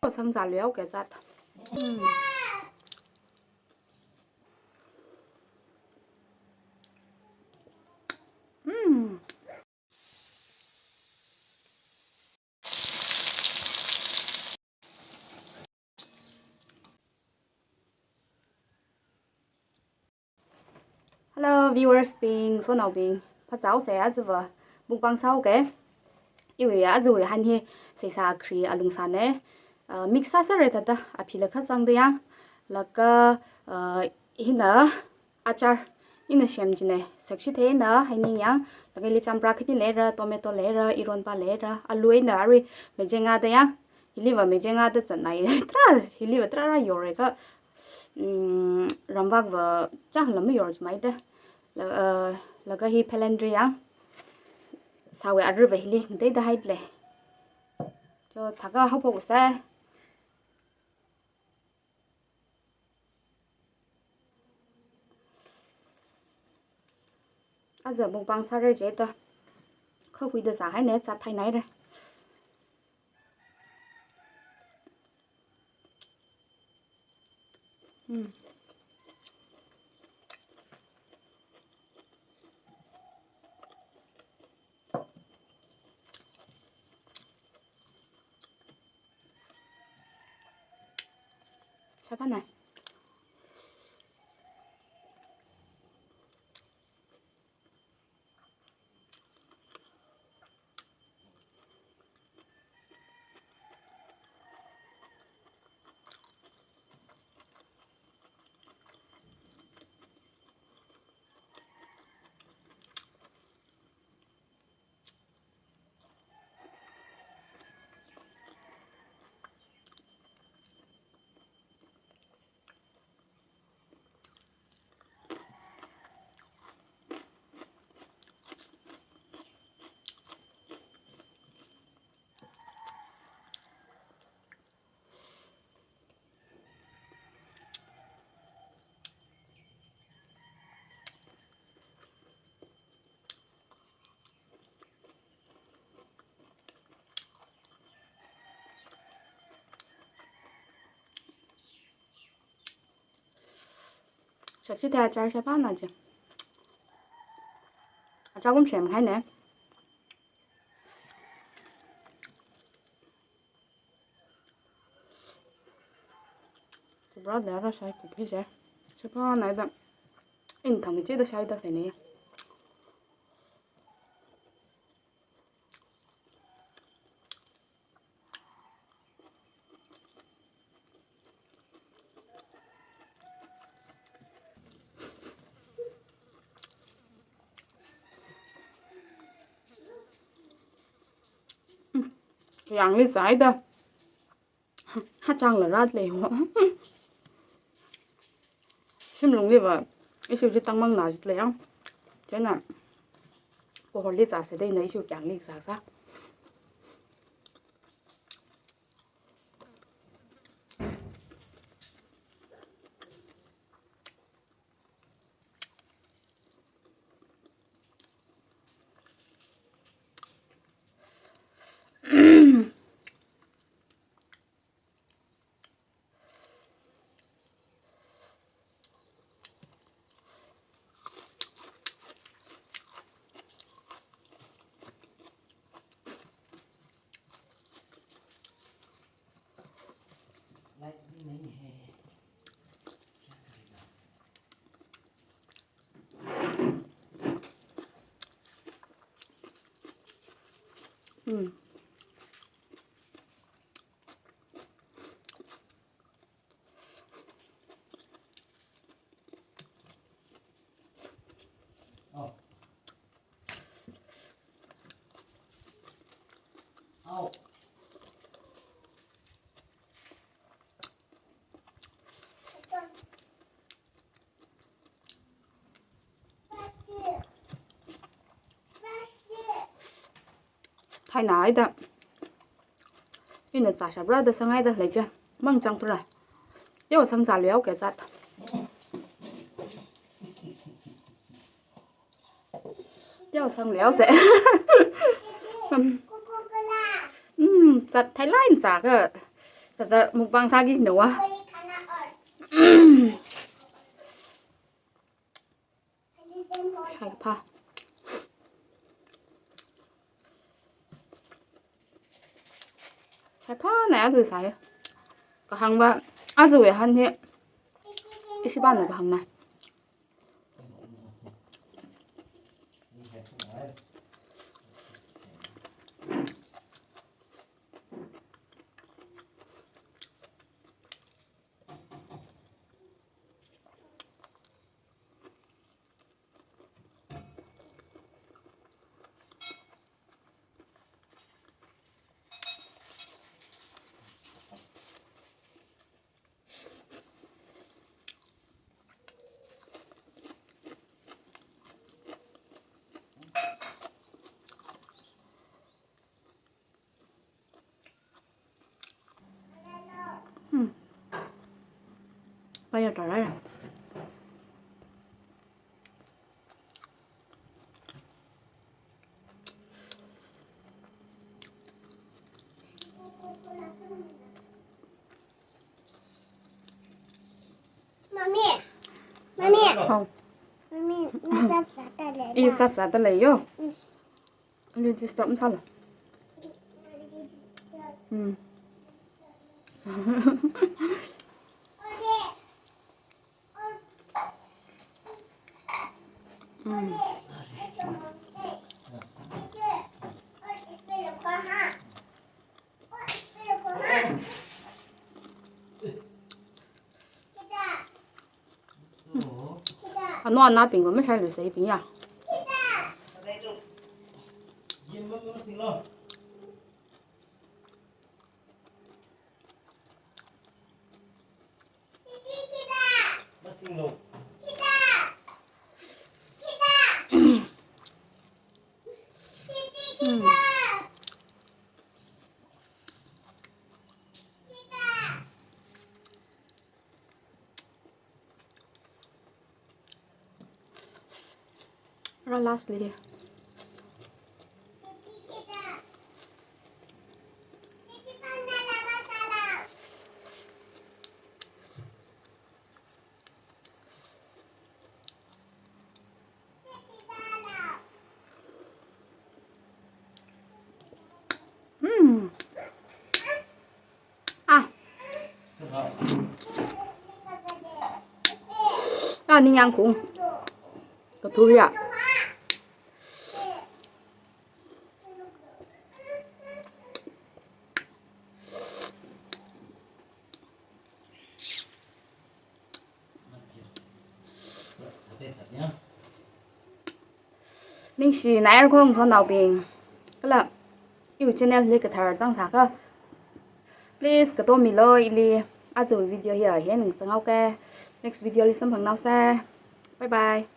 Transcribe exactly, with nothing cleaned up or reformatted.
Sangzālu yao ke zat. Mm. Mm. Hello viewers bing, sonaobing. Phazā haosa, ajava mukbang sāhaoke. Iwui ajawui han hi seisā khri alungsāne. Uh, mix sāsāra thāda, aphila kha zangda yang. Laga, uh, hina achar, ina semchine, sakshi thena, haining yang. Laga ili champra khani leira, tomato leira, ironpa leira, alu eina arui mejengada yang. Hiliva mejengada zat nai. Tarā, hiliva tarāra yorra kha. Mm, ramvakva chaklam yor maida. La, uh, laga hi pelandri yang. Sāwui aruva hili ngateida haile. Cho thākha haophok sai. Aja mukbang sāra jida. Khahuida sāhaine, zat thai naira. Mm. Shapana. Sakshi thei achar shapana je. Achar kum semhaine. Kubra dara sai kuphei je. Shapana da. Ina thang chida saida saine. Yangli zaida. Hachangla rat lei ho. Shimlungliva issue chi tangmang na jit lei yang. Chieina kohorli zāsa da ina issue kyangli zāsa. Mm. Thainaida. Ina zāshapra da sāngaida leiche. Mangchang pura. Teo sangzālu yao ke zat. Teo sanglu yao se. Mm, zat thailain zāka. Thāda mukbang sāki nawa. Shaipha. Shaipha na aja sāya. Kahāngva aja wui han hi. Ishi pāna kahāngna. Hmm. Paya tarai. Mami. Mami. Hao. Mami, na zat zat ta le. I zat zat ta le yo. Mm. Ili disturb masālu. Hmm. Hmm. Ano anabingva mashailuisei bing ya. Hmm. Ra last li. Hmm. Ah. Ah, ningyāng khaung. Kathuri ya. Ningshinaira khong shannaobing. Kala iwui channel li kathar zangsākha, please katommilu ili. Aja video hi ahin ningsang haoke. Next video li samphang naosei. Bye bye.